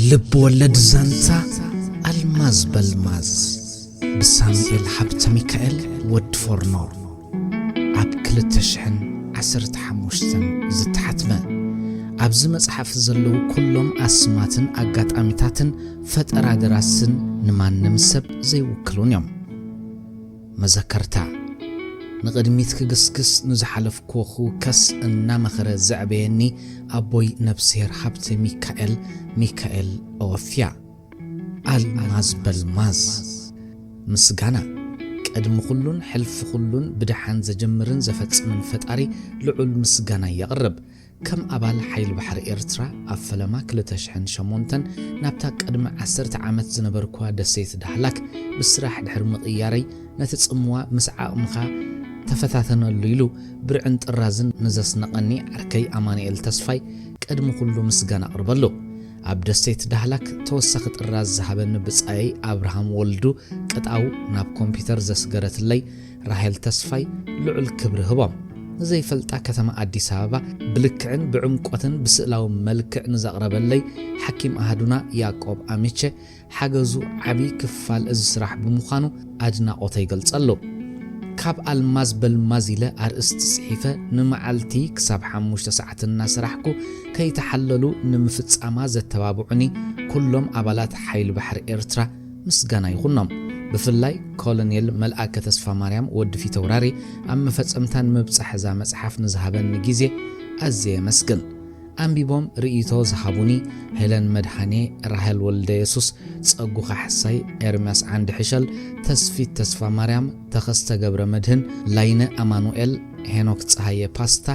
ልብ ወለድ ዛንታ ኣልማዝ በልማዝ ብሳሙኤል ሃብተ ሚካኤል ወዲ ፎርኖ ኣብ ክልተ ሽሕን ዓሰርተ ሓሙሽተን ዝተሓትመ። ኣብዚ መጽሓፍ ዘለዉ ኩሎም ኣስማትን ኣጋጣሚታትን ፈጠራ ደራስን ንማንም ሰብ ዘይውክሉን እዮም። መዘከርታ። ንቕድሚት ክግስግስ ንዝሓለፍኩዎ ክውከስ እናመኸረ ዘዕበየኒ ኣቦይ ነብስሄር ሃብተ ሚካኤል፣ ሚካኤል ኦወፍያ። ኣልማዝ በልማዝ። ምስጋና። ቅድሚ ኩሉን ሕልፊ ኩሉን ብደሓን ዘጀምርን ዘፈጽምን ፈጣሪ ልዑል ምስጋና የቕርብ። ከም ኣባል ሓይሊ ባሕሪ ኤርትራ ኣብ ፈለማ ክልተ ሽሕን ሸሞንተን ናብታ ቅድሚ ዓሰርተ ዓመት ዝነበርኩዋ ደሴት ዳህላክ ብስራሕ ድሕሪ ምቕያረይ ነቲ ጽምዋ ምስ ዓቕምኻ ተፈታተነሉ ኢሉ ብርዕን ጥራዝን ንዘስነቐኒ ዓርከይ ኣማኑኤል ተስፋይ ቅድሚ ኩሉ ምስጋና ኣቕርበሉ። ኣብ ደሴት ዳህላክ ተወሳኺ ጥራዝ ዝሃበኒ ብጻየይ ኣብርሃም ወልዱ ቅጣው ናብ ኮምፒተር ዘስገረትለይ ራሄል ተስፋይ ልዑል ክብሪ ህቦም። ንዘይፈልጣ ከተማ ኣዲስ ኣበባ ብልክዕን ብዕምቆትን ብስእላዊ መልክዕ ንዘቕረበለይ ሓኪም ኣሃዱና ያዕቆብ ኣሚቸ ሓገዙ ዓቢ ክፋል እዚ ስራሕ ብምዃኑ ኣድናቖተይ ይገልጸሉ። ካብ ኣልማዝ በልማዝ ኢለ ኣርእስቲ ጽሒፈ ንመዓልቲ ክሳብ ሓሙሽተ ሰዓት እናሰራሕኩ ከይተሓለሉ ንምፍጻማ ዘተባብዑኒ ኩሎም ኣባላት ሓይሊ ባሕሪ ኤርትራ ምስጋና ይኹኖም። ብፍላይ ኮሎኔል መልኣከ ተስፋማርያም ወዲ ፊተውራሪ ኣብ መፈጸምታን ምብጻሕ እዛ መጽሓፍ ንዝሃበኒ ግዜ ኣዝየ የመስግን። ኣንቢቦም ርእይቶ ዝሃቡኒ ሄለን መድሃኔ፣ ራሄል ወልደየሱስ፣ ጸጉ ካሕሳይ፣ ኤርምያስ ዓንዲ ሕሸል፣ ተስፊት ተስፋማርያም፣ ተኸስተ ገብረ መድህን፣ ላይነ ኣማኑኤል፣ ሄኖክ ጸሃየ ፓስታ፣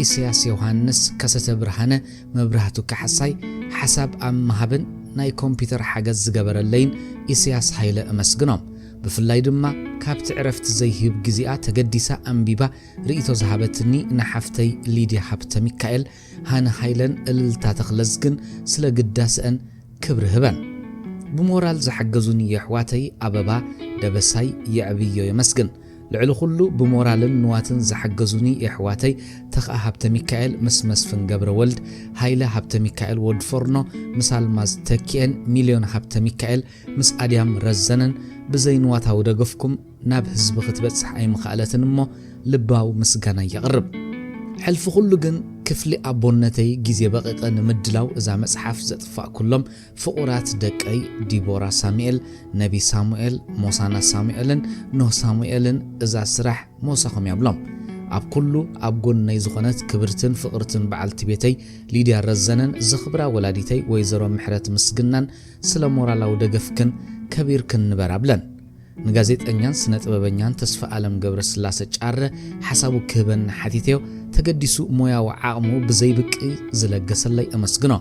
ኢሳያስ ዮሃንስ፣ ከሰተ ብርሃነ፣ መብራህቱ ካሕሳይ፣ ሓሳብ ኣብ ምሃብን ናይ ኮምፒተር ሓገዝ ዝገበረለይን ኢሳያስ ሃይለ እመስግኖም። ብፍላይ ድማ ካብቲ ዕረፍቲ ዘይህብ ግዜኣ ተገዲሳ ኣንቢባ ርእይቶ ዝሃበትኒ ንሓፍተይ ሊድያ ሃብተ ሚካኤል፣ ሃኒ ሃይለን እልልታ ተኽለዝግን ስለ ግዳስአን ክብሪ ህበን። ብሞራል ዝሓገዙኒ የሕዋተይ ኣበባ ደበሳይ የዕብዮ የመስግን። ልዕሊ ኩሉ ብሞራልን ንዋትን ዝሓገዙኒ የሕዋተይ ተኽኣ ሃብተ ሚካኤል ምስ መስፍን ገብረ ወልድ፣ ሃይለ ሃብተ ሚካኤል ወድ ፎርኖ ምስ ኣልማዝ ተኪኤን ሚልዮን ሃብተ ሚካኤል ምስ ኣድያም ረዘነን ብዘይ ንዋታዊ ደገፍኩም ናብ ህዝቢ ክትበጽሕ ኣይምኸኣለትን እሞ ልባዊ ምስጋና የቕርብ። ሕልፊ ኩሉ ግን ክፍሊ ኣቦነተይ ግዜ በቒቐ ንምድላው እዛ መጽሓፍ ዘጥፋእኩሎም ፍቑራት ደቀይ ዲቦራ ሳሙኤል፣ ነቢ ሳሙኤል፣ ሞሳና ሳሙኤልን ኖህ ሳሙኤልን እዛ ስራሕ ሞሳኹም ያብሎም። ኣብ ኩሉ ኣብ ጎነይ ዝኾነት ክብርትን ፍቕርትን በዓልቲ ቤተይ ሊድያ ረዘነን ዘኽብራ ወላዲተይ ወይዘሮ ምሕረት ምስግናን ስለ ሞራላዊ ደገፍክን ከቢርክን ንበር ኣብለን። ንጋዜጠኛን ስነ ጥበበኛን ተስፋ ኣለም ገብረስላሰ ጫረ ሓሳቡ ክህበኒ ሓቲተዮ፣ ተገዲሱ ሞያዊ ዓቕሙ ብዘይብቂ ዝለገሰለይ እመስግኖ።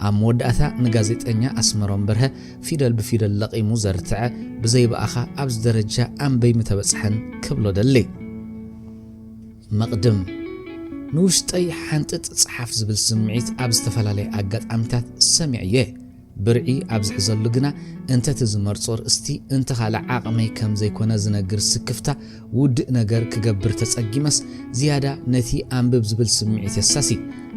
ኣብ መወዳእታ ንጋዜጠኛ ኣስመሮም በርሀ ፊደል ብፊደል ለቒሙ ዘርትዐ፣ ብዘይ ብኣኻ ኣብዚ ደረጃ ኣንበይ ምተበጽሐን ክብሎ ደሊ። መቕድም። ንውሽጠይ ሓንጥጥ ጽሓፍ ዝብል ስምዒት ኣብ ዝተፈላለየ ኣጋጣሚታት ሰሚዐየ። ብርዒ ኣብ ዝሕዘሉ ግና፣ እንተ እቲ ዝመርጾ ርእስቲ፣ እንተ ካልእ ዓቕመይ ከም ዘይኮነ ዝነግር ስክፍታ፣ ውድእ ነገር ክገብር ተጸጊመስ፣ ዝያዳ ነቲ ኣንብብ ዝብል ስምዒት የሳሲ።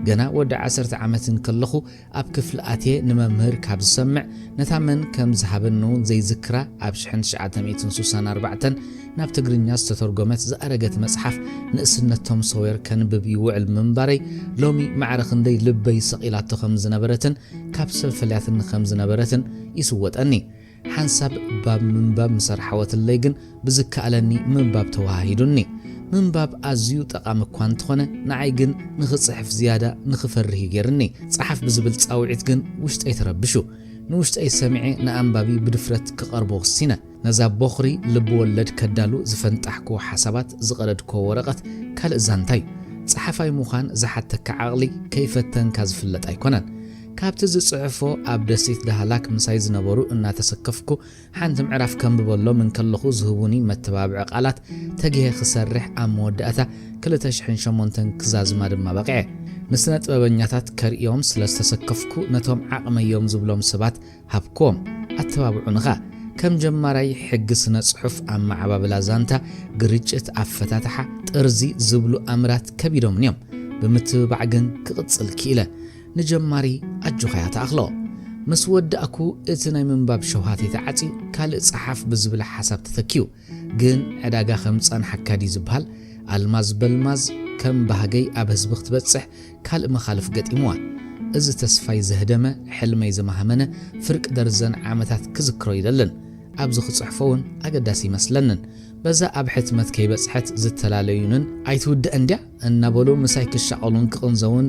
ገና ወዲ ዓሰርተ ዓመት እንከለኹ፣ ኣብ ክፍሊ ኣትየ ንመምህር ካብ ዝሰምዕ፣ ነታ መን ከም ዝሃበኒ እውን ዘይዝክራ፣ ኣብ ሽሕን ትሽዓተ ሚእትን ስሳን ኣርባዕተን ናብ ትግርኛ ዝተተርጎመት ዝኣረገት መጽሓፍ ንእስነት ቶም ሶዌር ከንብብ ይውዕል ምንባረይ፣ ሎሚ ማዕረ ክንደይ ልበይ ሰቒላቶ ከም ዝነበረትን ካብ ሰብ ፈልያትኒ ከም ዝነበረትን ይስወጠኒ። ሓንሳብ ባብ ምንባብ ምስ ኣርሓወትለይ ግን ብዝከኣለኒ ምንባብ ተወሃሂዱኒ። ምንባብ ኣዝዩ ጠቓሚ እኳ እንተኾነ፣ ንዓይ ግን ንኽጽሕፍ ዝያዳ ንኽፈርህ እዩ ገይርኒ። ጸሓፍ ብዝብል ጻውዒት ግን ውሽጠይ ተረቢሹ። ንውሽጠይ ሰሚዐ ንኣንባቢ ብድፍረት ክቐርቦ ወሲነ። ነዛ ቦኽሪ ልብ ወለድ ከዳሉ ዝፈንጣሕክዎ ሓሳባት ዝቐደድክዎ ወረቐት ካልእ ዛንታ እዩ። ጸሓፋይ ምዃን ዝሓተካ ዓቕሊ ከይፈተንካ ዝፍለጥ ኣይኮነን። ካብቲ ዝጽሕፎ ኣብ ደሴት ዳህላክ ምሳይ ዝነበሩ እናተሰከፍኩ ሓንቲ ምዕራፍ ከንብበሎም እንከለኹ ዝህቡኒ መተባብዒ ቃላት ተጊሀ ክሰርሕ ኣብ መወዳእታ ክልተ ሽሕን ሸሞንተን ክዛዝማ ድማ በቕዐ። ንስነ ጥበበኛታት ከርእዮም ስለ ዝተሰከፍኩ ነቶም ዓቕመዮም ዝብሎም ሰባት ሃብክዎም፣ ኣተባብዑንኻ። ከም ጀማራይ ሕጊ ስነ ጽሑፍ ኣመዓባብላ ዛንታ፣ ግርጭት ኣፈታትሓ፣ ጥርዚ ዝብሉ ኣምራት ከቢዶምኒ እዮም። ብምትብባዕ ግን ክቕጽል ክኢለ። ንጀማሪ ኣጆኻ እያ ትኣኽሎ። ምስ ወዳእኩ እቲ ናይ ምንባብ ሸውሃተይ ተዓጽዩ ካልእ ጸሓፍ ብዝብል ሓሳብ ተተኪኡ። ግን ዕዳጋ ከም ጸንሓካ ድዩ ዝበሃል? ኣልማዝ በልማዝ ከም ባህገይ ኣብ ህዝቢ ክትበጽሕ ካልእ መኻልፍ ገጢምዋ። እዚ ተስፋይ ዘህደመ፣ ሕልመይ ዝማህመነ ፍርቂ ደርዘን ዓመታት ክዝክሮ ይደልን። ኣብዚ ክጽሕፎ እውን ኣገዳሲ ይመስለንን። በዛ ኣብ ሕትመት ከይበጽሐት ዝተላለዩንን ኣይትውድእን ድያ እናበሉ ምሳይ ክሻቐሉን ክቕንዘውን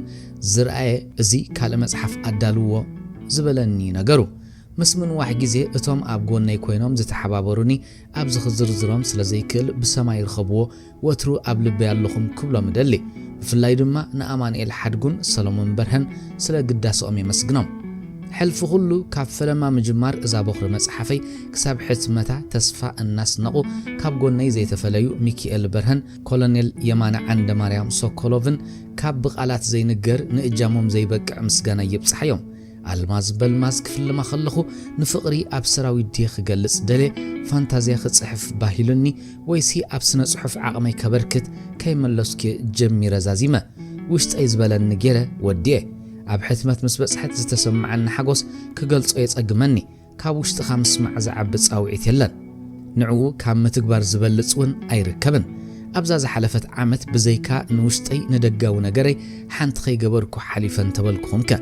ዝረኣየ እዚ ካልእ መጽሓፍ ኣዳልዎ ዝበለኒ ነገሩ። ምስ ምንዋሕ ግዜ እቶም ኣብ ጎነይ ኮይኖም ዝተሓባበሩኒ ኣብዚ ክዝርዝሮም ስለ ዘይክእል ብሰማይ ርኸብዎ ወትሩ ኣብ ልበይ ኣለኹም ክብሎም እደሊ። ብፍላይ ድማ ንኣማኑኤል ሓድጉን ሰሎሞን በርሀን ስለ ግዳስኦም የመስግኖም። ሕልፊ ኩሉ ካብ ፈለማ ምጅማር እዛ ቦኽሪ መጽሓፈይ ክሳብ ሕትመታ ተስፋ እናስነቑ ካብ ጎነይ ዘይተፈለዩ ሚኪኤል በርሀን ኮሎኔል የማነ ዓንደማርያም ሶኮሎቭን ካብ ብቓላት ዘይንገር ንእጃሞም ዘይበቅዕ ምስጋና ይብጽሓዮም። ኣልማዝ በልማዝ ክፍልማ ከለኹ ንፍቕሪ ኣብ ሰራዊት ድየ ክገልጽ ደልየ ፋንታዝያ ክጽሕፍ ባሂሉኒ ወይሲ ኣብ ስነ ጽሑፍ ዓቕመይ ከበርክት ከይመለስኩ ጀሚረ ዛዚመ። ውሽጠይ ዝበለኒ ገይረ ወዲየ። ኣብ ሕትመት ምስ በጽሐት ዝተሰማዓኒ ሓጎስ ክገልጾ የጸግመኒ። ካብ ውሽጥኻ ምስማዕ ዝዓቢ ጻውዒት የለን። ንዕኡ ካብ ምትግባር ዝበልጽ እውን ኣይርከብን። ኣብዛ ዝሓለፈት ዓመት ብዘይካ ንውሽጠይ ንደጋዊ ነገረይ ሓንቲ ከይገበርኩ ሓሊፈ እንተበልኩኹምከ?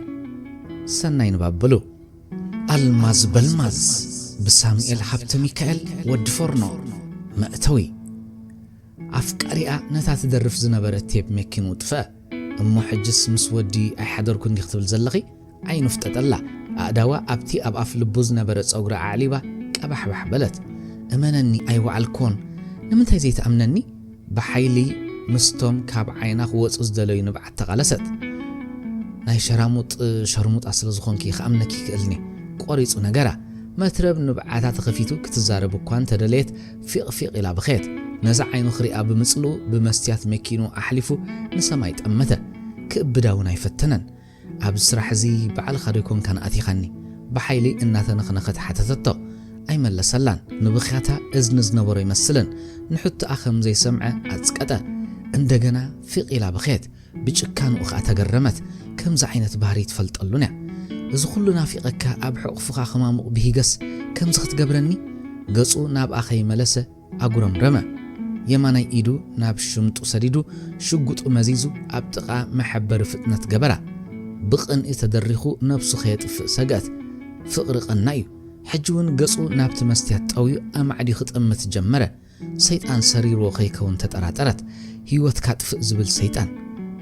ሰናይ ንባብ በሉ። ኣልማዝ በልማዝ ብሳሙኤል ሃብተ ሚካኤል ወዲ ፎርኖ። መእተዊ። ኣፍቃሪኣ ነታ ትደርፍ ዝነበረት ቴፕ መኪኑ ጥፍአ። እሞ ሕጅስ ምስ ወዲ ኣይሓደርኩ እንዲኽ ትብል ዘለኺ? ዓይኑ ፍጠጠላ። ኣእዳዋ ኣብቲ ኣብ ኣፍ ልቡ ዝነበረ ጸጉሪ ኣዕሊባ ቀባሕባሕ በለት። እመነኒ ኣይወዓልኮን። ንምንታይ ዘይትኣምነኒ? ብሓይሊ ምስቶም ካብ ዓይና ክወጹ ዝደለዩ ንብዓት ተቓለሰት። ናይ ሸራሙጥ ሸርሙጣ ስለ ዝኾንኪ ክኣምነኪ ይክእልኒ። ቆሪጹ ነገራ። መትረብ ንብዓታ ተኸፊቱ ክትዛረብ እኳ እንተደለየት ፊቕ ፊቕ ኢላ በኸየት። ነዛ ዓይኑ ክሪኣ ብምጽልኡ ብመስትያት መኪኑ ኣሕሊፉ ንሰማይ ጠመተ። ክእብዳ እውን ኣይፈተነን። ኣብዚ ስራሕ እዚ ባዕልኻ ዶ ኣይኮንካን ኣቲኻኒ? ብሓይሊ እናተነኽነኸት ሓተተቶ። ኣይመለሰላን። ንብኽያታ እዝኒ ዝነበሮ ኣይመስልን። ንሕቶኣ ከም ዘይሰምዐ ኣጽቀጠ። እንደገና ፊቕ ኢላ በኸየት። ብጭካንኡ ኸኣ ተገረመት። ከምዚ ዓይነት ባህሪ ትፈልጠሉን እያ። እዚ ኩሉ ናፊቐካ ኣብ ሕቑፍኻ ክማሙቕ ብሂገስ ከምዚ ክትገብረኒ? ገጹ ናብኣ ከይመለሰ ኣጉረምረመ። የማናይ ኢዱ ናብ ሽምጡ ሰዲዱ ሽጉጡ መዚዙ ኣብ ጥቓ መሐበሪ ፍጥነት ገበራ። ብቕንኢ ተደሪኹ ነብሱ ከየጥፍእ ሰግኣት። ፍቕሪ ቀናእ እዩ። ሕጂ እውን ገጹ ናብቲ መስትያት ጠውዩ ኣማዕድዩ ክጥምት ጀመረ። ሰይጣን ሰሪርዎ ከይከውን ተጠራጠረት። ህይወት ካጥፍእ ዝብል ሰይጣን።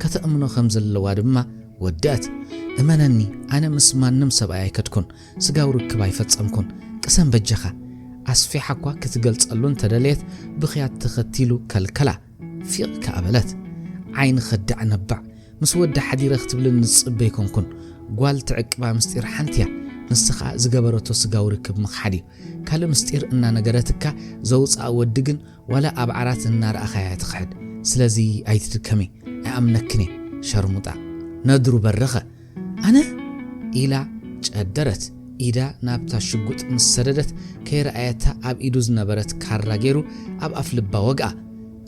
ከተእምኖ ከም ዘለዋ ድማ ወደኣት። እመነኒ፣ ኣነ ምስ ማንም ሰብኣይ ኣይከድኩን፣ ስጋዊ ርክብ ኣይፈጸምኩን። ቅሰን በጃኻ። ኣስፊሓ እኳ ክትገልጸሉ እንተደለየት ብኽያት ተኸቲሉ ከልከላ። ፊቕ ከኣ በለት። ዓይኒ ከዳዕ ነባዕ። ምስ ወዲ ሓዲረ ክትብልኒ ዝጽበ ኣይኮንኩን። ጓል ትዕቅባ ምስጢር ሓንቲ እያ። ንሳ ኸኣ ዝገበረቶ ስጋዊ ርክብ ምኽሓድ እዩ። ካልእ ምስጢር እናነገረትካ ዘውጽኣ ወዲ ግን ዋላ ኣብ ዓራት እናረኣኻያ ትኽሕድ። ስለዚ ኣይትድከሚ። ኣይኣምነክን እየ። ሸርሙጣ። ነድሩ በረኸ። ኣነ? ኢላ ጨደረት። ኢዳ ናብታ ሽጉጥ ምስ ሰደደት ከይረኣየታ ኣብ ኢዱ ዝነበረት ካራ ገይሩ ኣብ ኣፍ ልባ ወግኣ።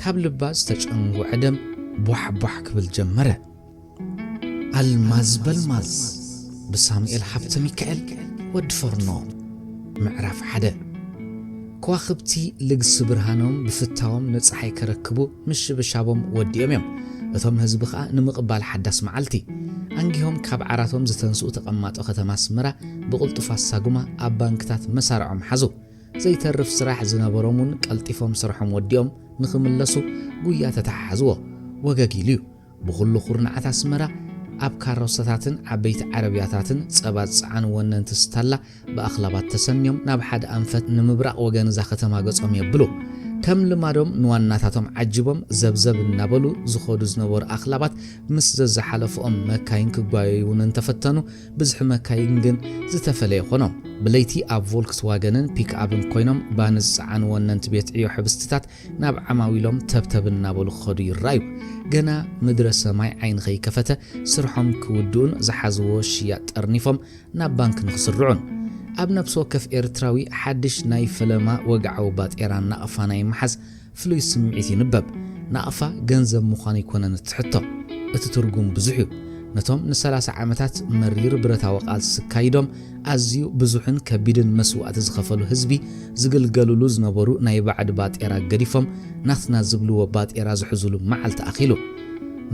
ካብ ልባ ዝተጨንጎዐ ደም ቧሕ ቧሕ ክብል ጀመረ። ኣልማዝ በልማዝ ብሳሙኤል ሃብተ ሚካኤል ወዲ ፎርኖ። ምዕራፍ ሓደ። ከዋኽብቲ ልግሲ ብርሃኖም ብፍታዎም ንጸሓይ ከረክቡ ምሽብሻቦም ወዲኦም እዮም። እቶም ህዝቢ ኸኣ ንምቕባል ሓዳስ መዓልቲ ኣንጊሆም ካብ ዓራቶም ዝተንስኡ ተቐማጦ ከተማ ኣስመራ ብቕልጡፍ ኣሳጉማ ኣብ ባንክታት መሳርዖም ሓዙ። ዘይተርፍ ስራሕ ዝነበሮም እውን ቀልጢፎም ስርሖም ወዲኦም ንኽምለሱ ጉያ ተተሓሓዝዎ። ወገግ ኢሉ እዩ። ብኹሉ ኩርናዓት ኣስመራ ኣብ ካሮሰታትን ዓበይቲ ዓረብያታትን ጸባ ዝጸዓኑ ወነንቲ ስታላ ብኣኽላባት ተሰንዮም ናብ ሓደ ኣንፈት ንምብራቕ ወገን እዛ ከተማ ገጾም የብሉ። ከም ልማዶም ንዋናታቶም ዓጂቦም ዘብዘብ እናበሉ ዝኸዱ ዝነበሩ ኣኽላባት ምስ ዘዝሓለፍኦም መካይን ክጓየዩ እውን እንተፈተኑ፣ ብዝሒ መካይን ግን ዝተፈለየ ኾኖም። ብለይቲ ኣብ ቮልክስዋገንን ፒክኣፕን ኮይኖም ባኒ ዝጸዓኑ ወነንቲ ቤት ዕዮ ሕብስትታት ናብ ዓማዊሎም ተብተብ እናበሉ ክኸዱ ይረኣዩ። ገና ምድረ ሰማይ ዓይኒ ከይከፈተ ስርሖም ክውድኡን ዝሓዝዎ ሽያጥ ጠርኒፎም ናብ ባንክ ንኽስርዑን። ኣብ ነፍሲ ወከፍ ኤርትራዊ ሓድሽ ናይ ፈለማ ወግዓዊ ባጤራን ናቕፋ ናይ ምሓዝ ፍሉይ ስምዒት ይንበብ። ናቕፋ ገንዘብ ምዃኑ ኣይኮነን እቲ ሕቶ። እቲ ትርጉም ብዙሕ እዩ። ነቶም ንሰላሳ ዓመታት መሪር ብረታዊ ቃልሲ ካይዶም ኣዝዩ ብዙሕን ከቢድን መስዋእቲ ዝኸፈሉ ህዝቢ ዝግልገሉሉ ዝነበሩ ናይ ባዕዲ ባጤራ ገዲፎም ናትና ዝብልዎ ባጤራ ዝሕዙሉ መዓልቲ ኣኺሉ።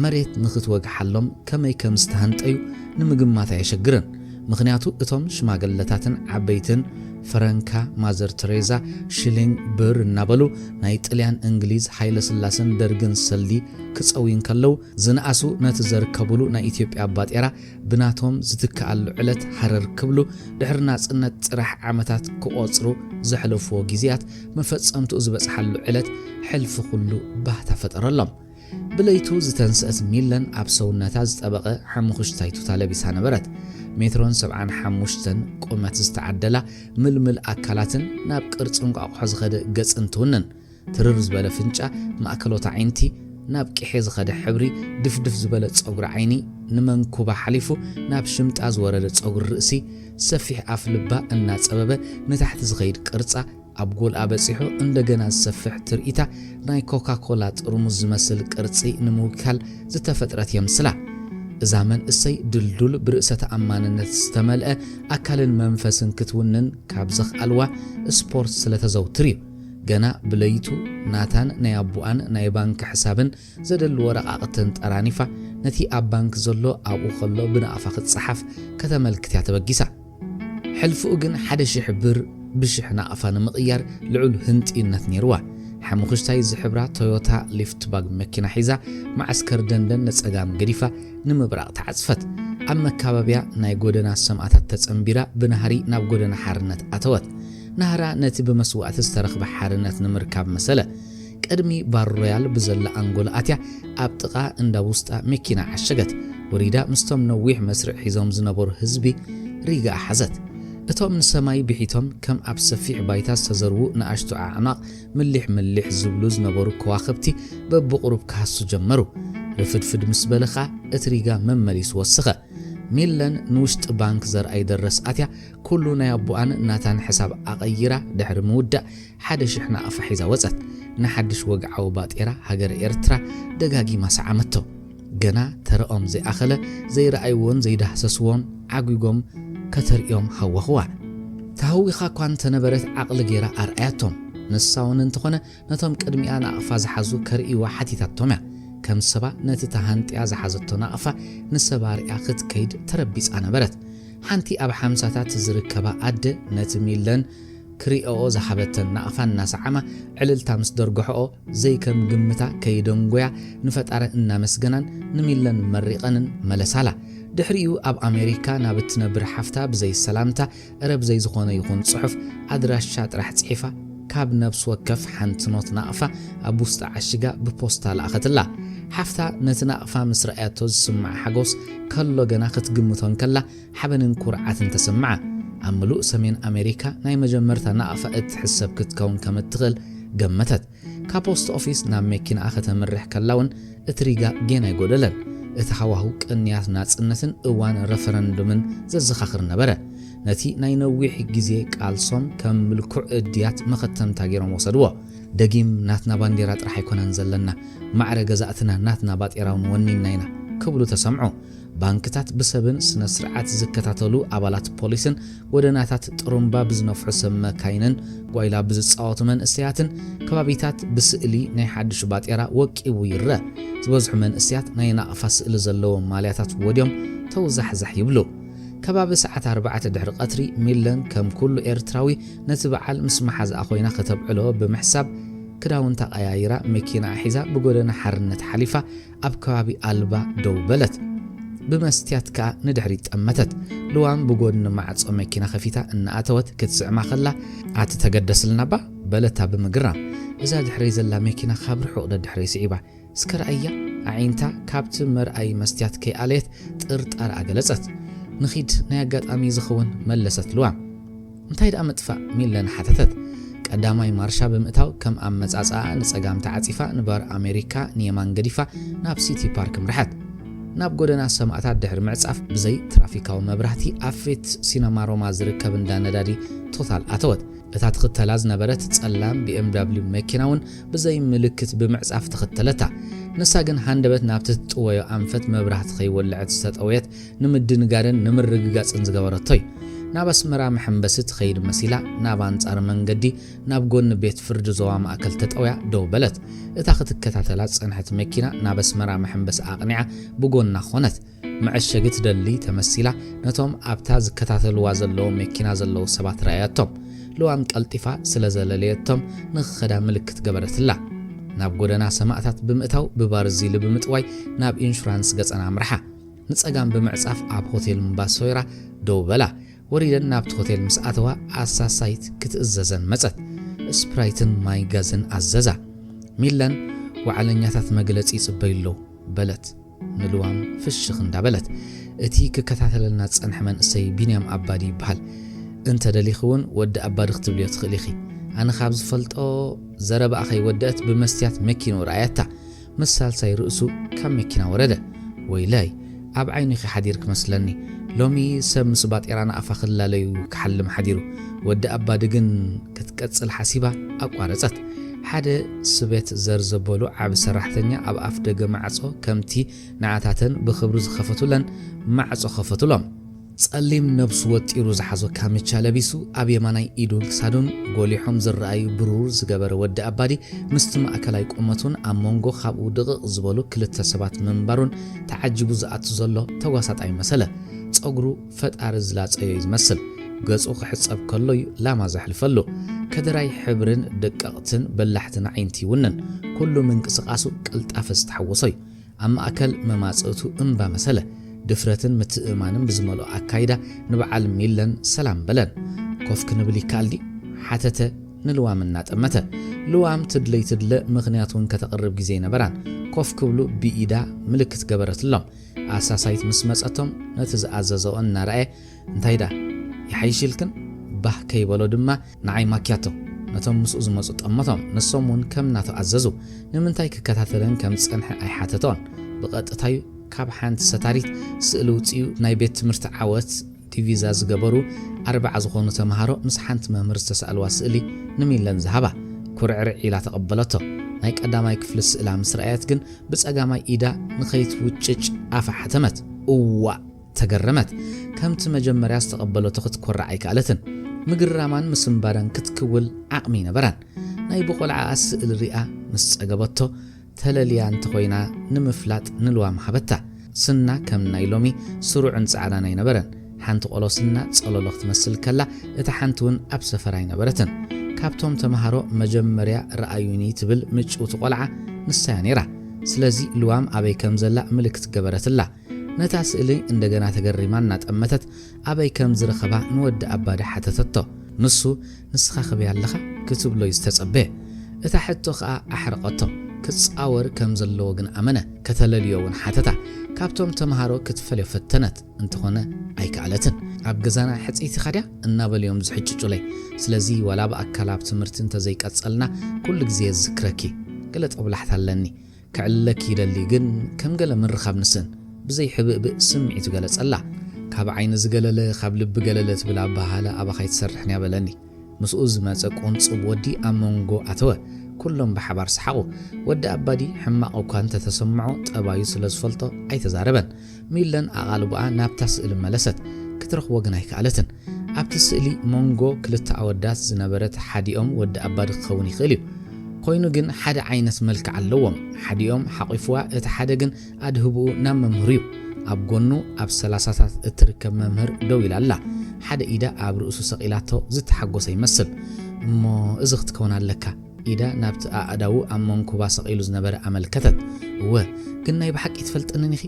መሬት ንኽትወግሓሎም ከመይ ከም ዝተሃንጠዩ ንምግማት ኣየሸግርን። ምኽንያቱ እቶም ሽማግለታትን ዓበይትን ፈረንካ፣ ማዘር ተሬዛ፣ ሽሊንግ፣ ብር እናበሉ ናይ ጥልያን፣ እንግሊዝ፣ ሃይለ ስላሰን ደርግን ሰልዲ ክጸውዩ እንከለዉ ዝነኣሱ ነቲ ዘርከቡሉ ናይ ኢትዮጵያ ባጤራ ብናቶም ዝትክኣሉ ዕለት ሃረር ክብሉ ድሕሪ ናጽነት ጥራሕ ዓመታት ክቖጽሩ ዘሕለፍዎ ግዜያት መፈጸምትኡ ዝበጽሓሉ ዕለት ሕልፊ ኩሉ ባህታ ፈጠረሎም። ብለይቱ ዝተንስአት ሚለን ኣብ ሰውነታ ዝጠበቐ ሓሙኽሽታይ ቱታ ለቢሳ ነበረት። ሜትሮን ሰብዓን ሓሙሽተን ቁመት ዝተዓደላ ምልምል ኣካላትን ናብ ቅርጺ እንቋቑሖ ዝኸደ ገጽን ትውንን። ትርር ዝበለ ፍንጫ፣ ማእከሎት ኣዒንቲ፣ ናብ ቅሔ ዝኸደ ሕብሪ፣ ድፍድፍ ዝበለ ጸጉሪ ዓይኒ፣ ንመንኩባ ሓሊፉ ናብ ሽምጣ ዝወረደ ጸጉሪ ርእሲ፣ ሰፊሕ ኣፍ ልባ እናጸበበ ንታሕቲ ዝኸይድ ቅርጻ፣ ኣብ ጎልኣ በጺሑ እንደገና ዝሰፍሕ ትርኢታ፣ ናይ ኮካ ኮላ ጥርሙዝ ዝመስል ቅርጺ ንምውካል ዝተፈጥረት የምስላ። እዛ መንእሰይ ድልዱል ብርእሰ ተኣማንነት ዝተመልአ ኣካልን መንፈስን ክትውንን ካብ ዘኽኣልዋ ስፖርት ስለ ተዘውትር እዩ። ገና ብለይቱ ናታን ናይ ኣቦኣን ናይ ባንክ ሕሳብን ዘደሊ ወረቓቕትን ጠራኒፋ ነቲ ኣብ ባንክ ዘሎ ኣብኡ ከሎ ብናቕፋ ክትጸሓፍ ከተመልክት እያ ተበጊሳ። ሕልፍኡ ግን ሓደ ሽሕ ብር ብሽሕ ናቕፋ ንምቕያር ልዑል ህንጥዩነት ነይርዋ። ሓሙኽሽታይ ዝሕብራ ቶዮታ ሊፍትባግ መኪና ሒዛ፣ መዓስከር ደንደን ንጸጋም ገዲፋ ንምብራቕ ተዓጽፈት። ኣብ መካበብያ ናይ ጎደና ሰማእታት ተጸንቢራ ብናህሪ ናብ ጎደና ሓርነት ኣተወት። ናህራ ነቲ ብመስዋእቲ ዝተረኽበ ሓርነት ንምርካብ መሰለ። ቅድሚ ባር ሮያል ብዘላ ኣንጎሎ ኣትያ ኣብ ጥቓ እንዳ ውስጣ መኪና ዓሸገት። ወሪዳ ምስቶም ነዊሕ መስርዕ ሒዞም ዝነበሩ ህዝቢ ሪጋ ሓዘት። እቶም ንሰማይ ብሒቶም ከም ኣብ ሰፊሕ ባይታ ዝተዘርዉ ንኣሽቱ ኣዕናቕ ምሊሕ ምሊሕ ዝብሉ ዝነበሩ ከዋኽብቲ በብቑሩብ ክሃሱ ጀመሩ። ርፍድፍድ ምስ በለ ኸኣ እቲ ሪጋ መመሊሱ ወሰኸ። ሚለን ንውሽጢ ባንክ ዘርኣይ ደረስ ኣትያ ኩሉ ናይ ኣቦኣን ናታን ሕሳብ ኣቐይራ ድሕሪ ምውዳእ ሓደ ሽሕ ናቕፋ ሒዛ ወጸት። ንሓድሽ ወግዓዊ ባጤራ ሃገረ ኤርትራ ደጋጊማ ሰዓመቶ። ገና ተረኦም ዘይኣኸለ፣ ዘይረኣይዎን ዘይዳህሰስዎን ዓጒጎም ከተርእዮም ሃወኽዋ። ተሃዊኻ እኳ እንተነበረት ዓቕሊ ገይራ ኣርኣያቶም። ንሳ እውን እንተኾነ ነቶም ቅድሚኣ ናቕፋ ዝሓዙ ከርእይዋ ሓቲታቶም እያ። ከም ሰባ ነቲ ተሃንጥያ ዝሓዘቶ ናቕፋ ንሰባ ርእያ ክትከይድ ተረቢጻ ነበረት። ሓንቲ ኣብ ሓምሳታት ዝርከባ ኣደ ነቲ ሚለን ክሪኦኦ ዝሃበተን ናቕፋ እናሰዓማ ዕልልታ ምስ ደርገሖኦ ዘይከም ግምታ ከይደንጎያ ንፈጣሪ እናመስገናን ንሚለን መሪቐንን መለሳላ። ድሕሪኡ ኣብ ኣሜሪካ ናብ እትነብር ሓፍታ ብዘይ ሰላምታ እረ ብዘይ ዝኾነ ይኹን ጽሑፍ ኣድራሻ ጥራሕ ጽሒፋ ካብ ነብሲ ወከፍ ሓንቲ ኖት ናቕፋ ኣብ ውስጢ ዓሽጋ ብፖስታ ለኣኸትላ። ሓፍታ ነቲ ናቕፋ ምስ ረኣያቶ ዝስምዓ ሓጎስ ከሎ ገና ክትግምቶ እንከላ ሓበንን ኩርዓትን ተሰምዓ። ኣብ ምሉእ ሰሜን ኣሜሪካ ናይ መጀመርታ ናቕፋ እትሕሰብ ክትከውን ከም እትኽእል ገመተት። ካብ ፖስት ኦፊስ ናብ መኪናኣ ከተምርሕ ከላ እውን እቲ ሪጋ ጌና ኣይጎደለን። እቲ ሃዋህው ቅንያት ናጽነትን እዋን ረፈረንዱምን ዘዘኻኽር ነበረ። ነቲ ናይ ነዊሕ ግዜ ቃልሶም ከም ምልኩዕ እድያት መኸተምታ ገይሮም ወሰድዎ። ደጊም ናትና ባንዴራ ጥራሕ ኣይኮነን ዘለና፣ ማዕረ ገዛእትና ናትና ባጤራ እውን ወኒንና ኢና ክብሉ ተሰምዑ። ባንክታት ብሰብን ስነ ስርዓት ዝከታተሉ ኣባላት ፖሊስን ጎደናታት ጥሩምባ ብዝነፍሑ ሰብ መካይንን ጓይላ ብዝጻወቱ መንእሰያትን ከባቢታት ብስእሊ ናይ ሓድሽ ባጤራ ወቂቡ ይረአ። ዝበዝሑ መንእሰያት ናይ ናቕፋ ስእሊ ዘለዎም ማልያታት ወድዮም ተውዛሕዛሕ ይብሉ። ከባቢ ሰዓት ኣርባዕተ ድሕሪ ቀትሪ ሚለን ከም ኩሉ ኤርትራዊ ነቲ በዓል ምስ መሓዝኣ ኮይና ከተብዕሎ ብምሕሳብ ክዳውንታ ቀያይራ መኪናኣ ሒዛ ብጎደና ሓርነት ሓሊፋ ኣብ ከባቢ ኣልባ ደው በለት። ብመስትያት ከኣ ንድሕሪት ጠመተት። ልዋም ብጎድኒ ማዕጾ መኪና ከፊታ እናኣተወት ክትስዕማ ከላ፣ "ኣቲ ተገደስልና እባ?" በለታ ብምግራም። እዛ ድሕረይ ዘላ መኪና ካብ ርሑቕ ደድሕረይ ስዒባ እስከ ረኣያ። ኣዒንታ ካብቲ መርኣዪ መስትያት ከይኣለየት ጥርጣረኣ ገለጸት። "ንኺድ፣ ናይ ኣጋጣሚ ዝኸውን" መለሰት ልዋም። "እንታይ ደኣ ምጥፋእ?" ሚለን ሓተተት። ቀዳማይ ማርሻ ብምእታው ከም ኣመጻጽኣ ንጸጋም ተዓጺፋ ንባር ኣሜሪካ ንየማን ገዲፋ ናብ ሲቲ ፓርክ ኣምርሐት። ናብ ጎደና ሰማእታት ድሕሪ ምዕጻፍ ብዘይ ትራፊካዊ መብራህቲ ኣብ ፊት ሲነማ ሮማ ዝርከብ እንዳ ነዳዲ ቶታል ኣተወት። እታ ትኽተላ ዝነበረት ጸላም ቢ ኤም ዳብሊው መኪና እውን ብዘይ ምልክት ብምዕጻፍ ተኸተለታ። ንሳ ግን ሃንደበት ናብቲ ትጥወዮ ኣንፈት መብራህቲ ከይወልዐት ዝተጠወየት ንምድንጋርን ንምርግጋጽን ዝገበረቶ እዩ። ናብ ኣስመራ መሐንበሲ ትኸይድ መሲላ ናብ ኣንጻር መንገዲ ናብ ጎኒ ቤት ፍርዲ ዞባ ማእከል ተጠውያ ደው በለት። እታ ክትከታተላ ዝጸንሐት መኪና ናብ ኣስመራ መሐንበሲ ኣቕኒዓ ብጎና ኾነት። መዐሸጊ ትደሊ ተመሲላ ነቶም ኣብታ ዝከታተልዋ ዘለዉ መኪና ዘለዉ ሰባት ረኣያቶም። ልዋም ቀልጢፋ ስለ ዘለለየቶም ንኽኸዳ ምልክት ገበረትላ። ናብ ጎደና ሰማእታት ብምእታው ብባርዚሊ ብምጥዋይ ናብ ኢንሹራንስ ገጸን ኣምርሓ። ንጸጋም ብምዕጻፍ ኣብ ሆቴል ምባሶይራ ደው በላ። ወሪደን ናብቲ ሆቴል ምስ ኣተዋ ኣሳሳይት ክትእዘዘን መጸት። ስፕራይትን ማይ ጋዝን ኣዘዛ። ሚለን ዋዕለኛታት መግለጺ ይጽበዩ ኣለዉ በለት ንልዋም ፍሽኽ እንዳበለት። እቲ ክከታተለልና ዝጸንሐ መንእሰይ ቢንያም ኣባዲ ይበሃል። እንተ ደሊኺ እውን ወዲ ኣባዲ ክትብልዮ ትኽእሊ ኢኺ። ኣነ ካብ ዝፈልጦ ዘረባኣ ከይወደአት ብመስትያት መኪንኡ ረኣያታ። ምስ ሳልሳይ ርእሱ ካብ መኪና ወረደ። ወይለይ፣ ኣብ ዓይኑ ኢኺ ሓዲርኪ መስለኒ። ሎሚ ሰብ ምስ ባጤራ ንኣፋ ክላለዩ ክሓልም ሓዲሩ። ወዲ ኣባዲ ግን ክትቀጽል ሓሲባ ኣቋረጸት። ሓደ ስቤት ዘር ዘበሉ ዓቢ ሰራሕተኛ ኣብ ኣፍ ደገ ማዕጾ ከምቲ ንዓታተን ብኽብሪ ዝኸፈቱለን ማዕጾ ከፈቱሎም። ጸሊም ነብሱ ወጢሩ ዝሓዞ ካምቻ ለቢሱ፣ ኣብ የማናይ ኢዱን ክሳዱን ጎሊሖም ዝረኣዩ ብሩር ዝገበረ ወዲ ኣባዲ፣ ምስቲ ማእከላይ ቁመቱን ኣብ መንጎ ካብኡ ድቕቕ ዝበሉ ክልተ ሰባት ምንባሩን ተዓጂቡ ዝኣቱ ዘሎ ተጓሳጣይ መሰለ። ጸጉሩ ፈጣሪ ዝላጸዮ እዩ ዝመስል። ገጹ ክሕጸብ ከሎ እዩ ላማ ዘሕልፈሉ። ከደራይ ሕብርን ደቀቕትን በላሕትን ኣዒንቲ ይውንን። ኩሉ ምንቅስቓሱ ቅልጣፈ ዝተሓወሶ እዩ። ኣብ ማእከል መማጽእቱ እምባ መሰለ። ድፍረትን ምትእምማንን ብዝመልኦ ኣካይዳ ንበዓል ሚለን ሰላም በለን። ኮፍ ክንብል ይከኣል ድዩ? ሓተተ ንልዋም እናጠመተ። ልዋም ትድለይ ትድለ ምኽንያት እውን ከተቕርብ ግዜ ኣይነበራን። ኮፍ ክብሉ ብኢዳ ምልክት ገበረትሎም። ኣሳሳይት ምስ መጸቶም ነቲ ዝኣዘዘኦ እናረኣየ፣ እንታይ ደኣ ይሓይሽ ኢልክን? ባህ ከይበሎ ድማ ንዓይ ማክያቶ፣ ነቶም ምስኡ ዝመጹ ጠመቶም። ንሶም እውን ከም ናቱ ኣዘዙ። ንምንታይ ክከታተለን ከም ዝጸንሐ ኣይሓተቶን። ብቐጥታዩ ካብ ሓንቲ ሰታሪት ስእሊ ውጽኡ ናይ ቤት ትምህርቲ ዓወት ዲቪዛ ዝገበሩ ኣርባዓ ዝኾኑ ተምሃሮ ምስ ሓንቲ መምህር ዝተሳእልዋ ስእሊ ንሚለን ዝሃባ። ኩርዕርዕ ኢላ ተቐበለቶ። ናይ ቀዳማይ ክፍሊ ስእላ ምስ ረኣየት ግን ብጸጋማይ ኢዳ ንኸይትውጭጭ ኣፋ ሓተመት። እዋእ! ተገረመት። ከምቲ መጀመርያ ዝተቐበለቶ ክትኮርዕ ኣይከኣለትን። ምግርራማን ምስንባዳን ክትክውል ዓቕሚ ኣይነበራን። ናይ ብቖልዓኣ ስእሊ ሪኣ ምስ ጸገበቶ፣ ተለልያ እንተኾይና ንምፍላጥ ንልዋም ሃበታ። ስና ከም ናይ ሎሚ ስሩዕን ጻዕዳን ኣይነበረን። ሓንቲ ቆሎ ስና ጸሎሎ ክትመስል ከላ፣ እታ ሓንቲ እውን ኣብ ሰፈር ኣይነበረትን። ካብቶም ተምሃሮ መጀመርያ ረኣዩኒ ትብል ምጭውቲ ቆልዓ ንሳ'ያ ነይራ። ስለዚ ልዋም ኣበይ ከም ዘላ ምልክት ገበረትላ። ነታ ስእሊ እንደገና ተገሪማ እናጠመተት ኣበይ ከም ዝረኸባ ንወዲ ኣባዲ ሓተተቶ። ንሱ፣ "ንስኻ ከበይ ኣለኻ?" ክትብሎ እዩ ዝተጸበየ። እታ ሕቶ ኸኣ ኣሕረቐቶ። ክጻወር ከም ዘለዎ ግን ኣመነ። ከተለልዮ እውን ሓተታ። ካብቶም ተምሃሮ ክትፈልዮ ፈተነት፣ እንተኾነ ኣይከኣለትን። "ኣብ ገዛና ሕጽይቲ ኢኻ ድያ?" እናበሉ እዮም ዝሕጭጩለይ። ስለዚ ዋላ ብኣካል ኣብ ትምህርቲ እንተዘይቀጸልና፣ ኩሉ ግዜ የዝክረኪ። ገለ ጦብላሕታ ኣለኒ። ከዕልለኪ ይደሊ፣ ግን ከም ገለ ምርኻብ ንስእን። ብዘይ ሕብእብእ ስምዒቱ ገለጸላ። "ካብ ዓይኒ ዝገለለ፣ ካብ ልቢ ገለለ" ትብል ኣበሃህላ ኣባኻ ኣይትሰርሕን እያ በለኒ። ምስኡ ዝመጸ ቁንጽብ ወዲ ኣብ መንጎ ኣተወ። ኩሎም ብሓባር ሰሓቑ። ወዲ ኣባዲ ሕማቕ እኳ እንተተሰምዖ፣ ጠባዩ ስለ ዝፈልጦ ኣይተዛረበን። ሚለን ኣቓልቦኣ ናብታ ስእሊ መለሰት። ክትረኽቦ ግን ኣይከኣለትን። ኣብቲ ስእሊ መንጎ ክልተ ኣወዳት ዝነበረት ሓዲኦም ወዲ ኣባዲ ክኸውን ይኽእል እዩ። ኮይኑ ግን ሓደ ዓይነት መልክዕ ኣለዎም። ሓዲኦም ሓቒፍዋ፣ እቲ ሓደ ግን ኣድህብኡ ናብ መምህሩ እዩ። ኣብ ጎኑ ኣብ ሰላሳታት እትርከብ መምህር ደው ኢላ ኣላ። ሓደ ኢዳ ኣብ ርእሱ ሰቒላቶ ዝተሓጎሰ ይመስል። "እሞ እዚ ክትከውን ኣለካ?" ኢዳ ናብቲ ኣእዳዉ ኣብ መንኩባ ሰቒሉ ዝነበረ ኣመልከተት። "እወ፣ ግን ናይ ብሓቂ ትፈልጥንን ኢኺ?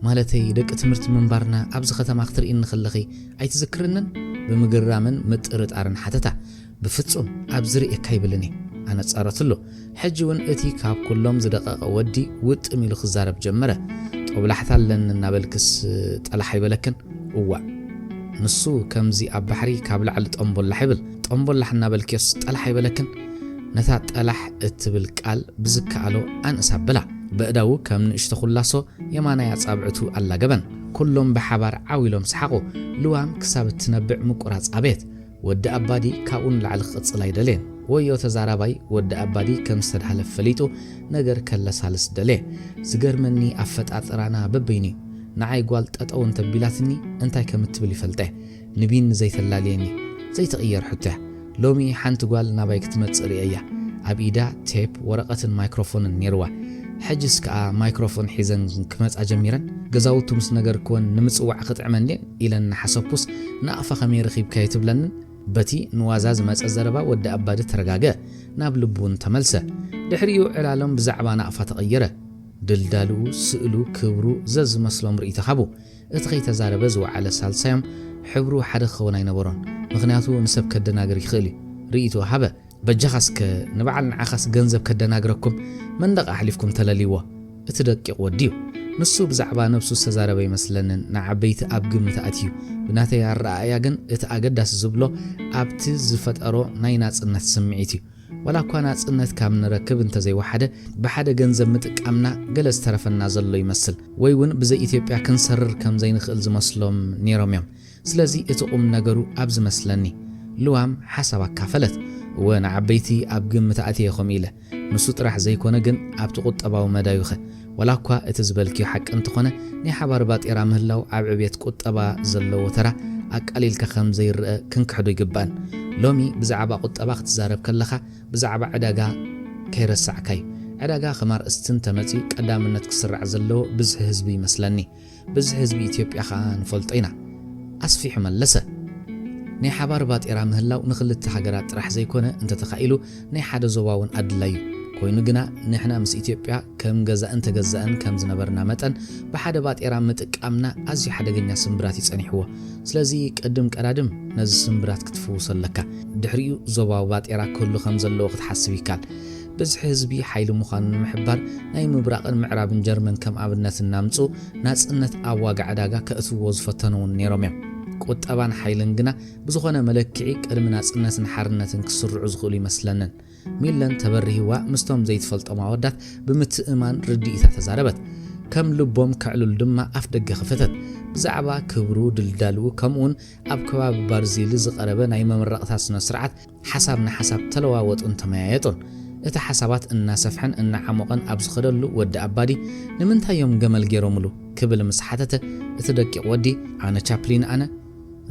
ማለተይ፣ ደቂ ትምህርቲ ምንባርና ኣብዚ ከተማ ክትርእይኒ ከለኺ ኣይትዝክርንን?" ብምግራምን ምጥርጣርን ሓተታ። "ብፍጹም፣ ኣብዚ ርእየካ ኣይብልን እየ" ኣነጸረትሉ። ሕጂ እውን እቲ ካብ ኩሎም ዝደቐቐ ወዲ ውጥም ኢሉ ክዛረብ ጀመረ። "ጦብላሕታ ኣለኒ እናበልክስ ጠላሕ ኣይበለክን?" "እዋእ፣ ንሱ ከምዚ ኣብ ባሕሪ ካብ ላዕሊ ጠምቦላሕ ይብል። ጠምቦላሕ እናበልክዮስ ጠላሕ ኣይበለክን?" ነታ ጠላሕ እትብል ቃል ብዝከኣሎ ኣንእስ ኣበላ። በእዳዉ ከም ንእሽቶ ኩላሶ የማናይ ኣጻብዕቱ ኣላገበን። ኩሎም ብሓባር ዓው ኢሎም ሰሓቑ። ልዋም ክሳብ እትነብዕ ምቁራጽ ኣበየት። ወዲ ኣባዲ ካብኡ ንላዕሊ ክቕጽል ኣይደለየን። ወዮ ተዛራባይ ወዲ ኣባዲ ከም ዝተዳህለ ፈሊጡ ነገር ከለሳልስ ደለየ። ዝገርመኒ ኣፈጣጥራና በበይኑ እዩ። ንዓይ ጓል ጠጠው እንተቢላትኒ እንታይ ከም እትብል ይፈልጠ። ንቢን ዘይተላልየኒ ዘይትቕየር ሕቶ እያ። ሎሚ ሓንቲ ጓል ናባይ ክትመጽእ ርእየያ። ኣብ ኢዳ ቴፕ፣ ወረቐትን ማይክሮፎንን ነይርዋ። ሕጅስ ከኣ ማይክሮፎን ሒዘን ክመጻ ጀሚረን። ገዛውቱ ምስ ነገርክወን ንምጽዋዕ ክጥዕመን ድየን ኢለን እናሓሰብኩስ፣ ናቕፋ ከመይ ረኺብካዮ ትብለንን። በቲ ንዋዛ ዝመጸ ዘረባ ወዲ ኣባዲ ተረጋገ፣ ናብ ልቡ እውን ተመልሰ። ድሕሪኡ ዕላሎም ብዛዕባ ናቕፋ ተቐየረ። ድልዳልኡ፣ ስእሉ፣ ክብሩ ዘዝመስሎም ርእይቶ ሃቡ። እቲ ከይተዛረበ ዝወዓለ ሳልሳዮም ሕብሩ ሓደ ክኸውን ኣይነበሮን፣ ምኽንያቱ ንሰብ ከደናግር ይኽእል እዩ። ርእይቶ ሃበ። በጃኻ እስከ ንበዓል ንዓኻስ ገንዘብ ከደናግረኩም መንደቕ ኣሕሊፍኩም ተለልይዎ። እቲ ደቂቕ ወዲ እዩ። ንሱ ብዛዕባ ነብሱ ዝተዛረበ ይመስለንን ንዓበይቲ ኣብ ግምት ኣትዩ። ብናተይ ኣረኣእያ ግን እቲ ኣገዳሲ ዝብሎ ኣብቲ ዝፈጠሮ ናይ ናጽነት ስምዒት እዩ። ዋላ እኳ ናጽነት ካብ ንረክብ እንተዘይወሓደ፣ ብሓደ ገንዘብ ምጥቃምና ገለ ዝተረፈና ዘሎ ይመስል፣ ወይ እውን ብዘይ ኢትዮጵያ ክንሰርር ከም ዘይንኽእል ዝመስሎም ነይሮም እዮም። ስለዚ እቲ ቁም ነገሩ ኣብዚ መስለኒ። ልዋም ሓሳብ ኣካፈለት። እወ፣ ንዓበይቲ ኣብ ግምት ኣትየ ከምኡ ኢለ። ንሱ ጥራሕ ዘይኮነ ግን ኣብቲ ቁጠባዊ መዳዩኸ? ዋላ እኳ እቲ ዝበልክዮ ሓቂ እንተኾነ፣ ናይ ሓባር ባጤራ ምህላው ኣብ ዕብየት ቁጠባ ዘለዎ ተራ ኣቃሊልካ ከም ዘይረኣ ክንክሕዶ ኣይግባእን። ሎሚ ብዛዕባ ቁጠባ ክትዛረብ ከለኻ ብዛዕባ ዕዳጋ ከይረሳዕካዩ። ዕዳጋ ከም ኣርእስቲ እንተመጺኡ ቀዳምነት ክስራዕ ዘለዎ ብዝሒ ህዝቢ ይመስለኒ። ብዝሒ ህዝቢ ኢትዮጵያ ከኣ ንፈልጦ ኢና። ኣስፊሑ መለሰ። ናይ ሓባር ባጤራ ምህላው ንኽልተ ሃገራት ጥራሕ ዘይኮነ እንተተኻኢሉ ናይ ሓደ ዞባ እውን ኣድላይ እዩ። ኮይኑ ግና ንሕና ምስ ኢትዮጵያ ከም ገዛእን ተገዛእን ከም ዝነበርና መጠን ብሓደ ባጤራ ምጥቃምና ኣዝዩ ሓደገኛ ስምብራት እዩ ጸኒሕዎ። ስለዚ ቅድም ቀዳድም ነዚ ስምብራት ክትፍውሶ ኣለካ። ድሕሪኡ ዞባዊ ባጤራ ክህሉ ከም ዘለዎ ክትሓስብ ይካል። ብዝሒ ህዝቢ ሓይሊ ምዃኑ ንምሕባር ናይ ምብራቕን ምዕራብን ጀርመን ከም ኣብነት እናምጽኡ ናጽነት ኣብ ዋጋ ዕዳጋ ከእትውዎ ዝፈተኑ እውን ነይሮም እዮም። ቁጠባን ሓይልን ግና ብዝኾነ መለክዒ ቅድሚ ናጽነትን ሓርነትን ክስርዑ ዝኽእሉ ይመስለንን። ሚለን ተበሪህዋ ምስቶም ዘይትፈልጦም ኣወዳት ብምትእማን ርድኢታ ተዛረበት። ከም ልቦም ከዕልሉ ድማ ኣፍ ደገ ከፈተት። ብዛዕባ ክብሩ፣ ድልዳልኡ፣ ከምኡውን ኣብ ከባቢ ባርዚሊ ዝቐረበ ናይ መመረቕታ ስነ ስርዓት ሓሳብ ንሓሳብ ተለዋወጡን ተመያየጡን። እቲ ሓሳባት እናሰፍሐን እናዓሞቐን ኣብ ዝኸደሉ ወዲ ኣባዲ ንምንታይ እዮም ገመል ገይሮምሉ ክብል ምስ ሓተተ እቲ ደቂቕ ወዲ ኣነ ቻፕሊን ኣነ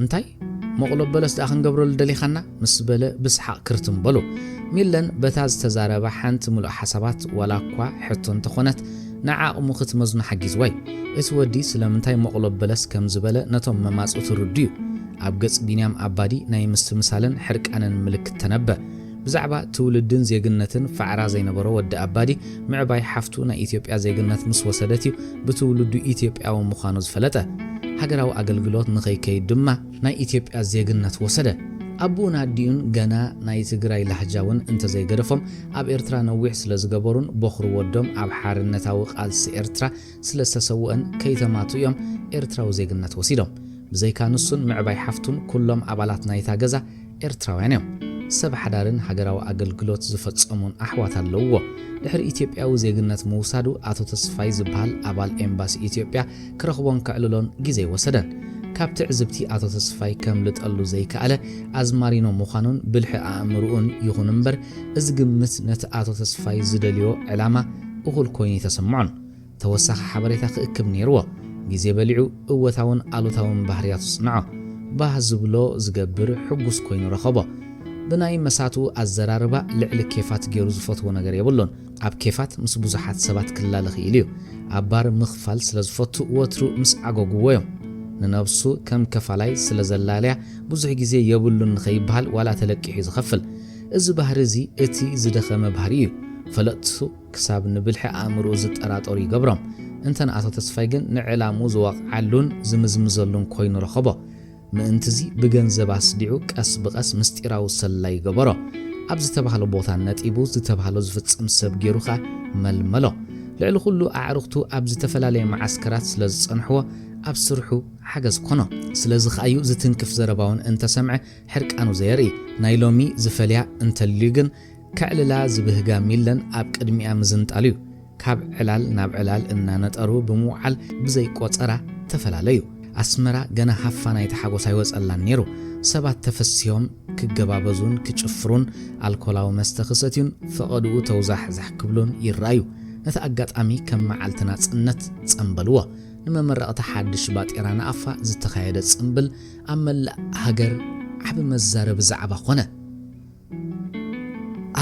እንታይ መቕሎ በለስ ደኣ ክንገብረሉ ደሊኻና ምስ በለ ብስሓቕ ክርትም በሉ። ሚለን በታ ዝተዛረባ ሓንቲ ምሉእ ሓሳባት ዋላ እኳ ሕቶ እንተኾነት ንዓቕሙ ክትመዝኖ ሓጊዝዋ እዩ። እቲ ወዲ ስለምንታይ መቕሎ በለስ ከም ዝበለ ነቶም መማጽኡ ትርዱ እዩ። ኣብ ገጽ ቢንያም ኣባዲ ናይ ምስትምሳልን ሕርቃንን ምልክት ተነበ። ብዛዕባ ትውልድን ዜግነትን ፋዕራ ዘይነበሮ ወዲ ኣባዲ ምዕባይ ሓፍቱ ናይ ኢትዮጵያ ዜግነት ምስ ወሰደት እዩ ብትውልዱ ኢትዮጵያዊ ምዃኑ ዝፈለጠ። ሃገራዊ ኣገልግሎት ንኸይከይድ ድማ ናይ ኢትዮጵያ ዜግነት ወሰደ። ኣቡኡን ኣዲኡን ገና ናይ ትግራይ ላህጃ እውን እንተዘይገደፎም ኣብ ኤርትራ ነዊሕ ስለ ዝገበሩን ቦኽሪ ወዶም ኣብ ሓርነታዊ ቃልሲ ኤርትራ ስለ ዝተሰውአን ከይተማቱ እዮም ኤርትራዊ ዜግነት ወሲዶም። ብዘይካ ንሱን ምዕባይ ሓፍቱን ኩሎም ኣባላት ናይታ ገዛ ኤርትራውያን እዮም። ሰብ ሓዳርን ሃገራዊ ኣገልግሎት ዝፈጸሙን ኣሕዋት ኣለውዎ። ድሕሪ ኢትዮጵያዊ ዜግነት ምውሳዱ ኣቶ ተስፋይ ዝበሃል ኣባል ኤምባሲ ኢትዮጵያ ክረኽቦን ከዕልሎን ግዜ ወሰደን። ካብ ትዕዝብቲ ኣቶ ተስፋይ ከም ልጠሉ ዘይከኣለ ኣዝማሪኖ ምዃኑን ብልሒ ኣእምርኡን ይኹን እምበር፣ እዚ ግምት ነቲ ኣቶ ተስፋይ ዝደልዮ ዕላማ እኹል ኮይኑ ኣይተሰምዖን። ተወሳኺ ሓበሬታ ክእክብ ነይርዎ። ግዜ በሊዑ እወታውን ኣሉታውን ባህርያቱ ጽንዖ። ባህ ዝብሎ ዝገብር ሕጉስ ኮይኑ ረኸቦ። ብናይ መሳቱ ኣዘራርባ ልዕሊ ኬፋት ገይሩ ዝፈትዎ ነገር የብሉን። ኣብ ኬፋት ምስ ብዙሓት ሰባት ክላለ ክኢሉ እዩ። ኣብ ባር ምኽፋል ስለ ዝፈቱ ወትሩ ምስ ዓገጉዎ እዮም። ንነብሱ ከም ከፋላይ ስለ ዘላለያ ብዙሕ ግዜ የብሉን ንኸይበሃል ዋላ ተለቂሑ እዩ ዝኸፍል። እዚ ባህሪ እዚ እቲ ዝደኸመ ባህሪ እዩ። ፈለጥቱ ክሳብ ንብልሒ ኣእምርኡ ዝጠራጠሩ ይገብሮም። እንተ ንኣቶ ተስፋይ ግን ንዕላምኡ ዝወቕዓሉን ዝምዝምዘሉን ኮይኑ ረኸቦ። ምእንትዚ ብገንዘብ ኣስዲዑ ቀስ ብቐስ ምስጢራዊ ሰላይ ገበሮ። ኣብ ዝተባህሎ ቦታ ነጢቡ ዝተባህሎ ዝፍጽም ሰብ ገይሩ ኸኣ መልመሎ። ልዕሊ ኩሉ ኣዕሩኽቱ ኣብ ዝተፈላለየ መዓስከራት ስለ ዝጸንሕዎ ኣብ ስርሑ ሓገዝ ኮኖ። ስለዚ ኸኣዩ ዝትንክፍ ዘረባውን እንተሰምዐ ሕርቃኑ ዘየርኢ። ናይ ሎሚ ዝፈልያ እንተልዩ ግን ከዕልላ ዝብህጋ ሚለን ኣብ ቅድሚኣ ምዝንጣሉ እዩ። ካብ ዕላል ናብ ዕላል እናነጠሩ ብምውዓል ብዘይ ቆጸራ ተፈላለዩ። ኣስመራ ገና ሃፋ ናይቲ ሓጎስ ኣይወጸላን ነይሩ። ሰባት ተፈሲሆም ክገባበዙን ክጭፍሩን ኣልኮላዊ መስተ ክሰትዩን ፈቐድኡ ተውዛሕዛሕ ክብሉን ይረኣዩ። ነቲ ኣጋጣሚ ከም መዓልቲ ናጽነት ጸንበልዎ። ንመመረቕታ ሓድሽ ባጤራ ንኣፋ ዝተኻየደ ጽምብል ኣብ መላእ ሃገር ዓቢ መዛረቢ ዛዕባ ኾነ።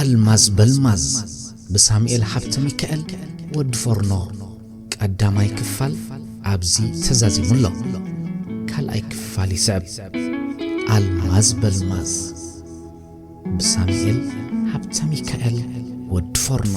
ኣልማዝ በልማዝ ብሳሙኤል ሃብተ ሚካኤል ወዲ ፎርኖ ቀዳማይ ክፋል ኣብዚ ተዛዚሙ ኣሎ። ካልኣይ ክፋል ይስዕብ። ኣልማዝ በልማዝ ብሳሙኤል ሃብተ ሚካኤል ወዲ ፎርኖ።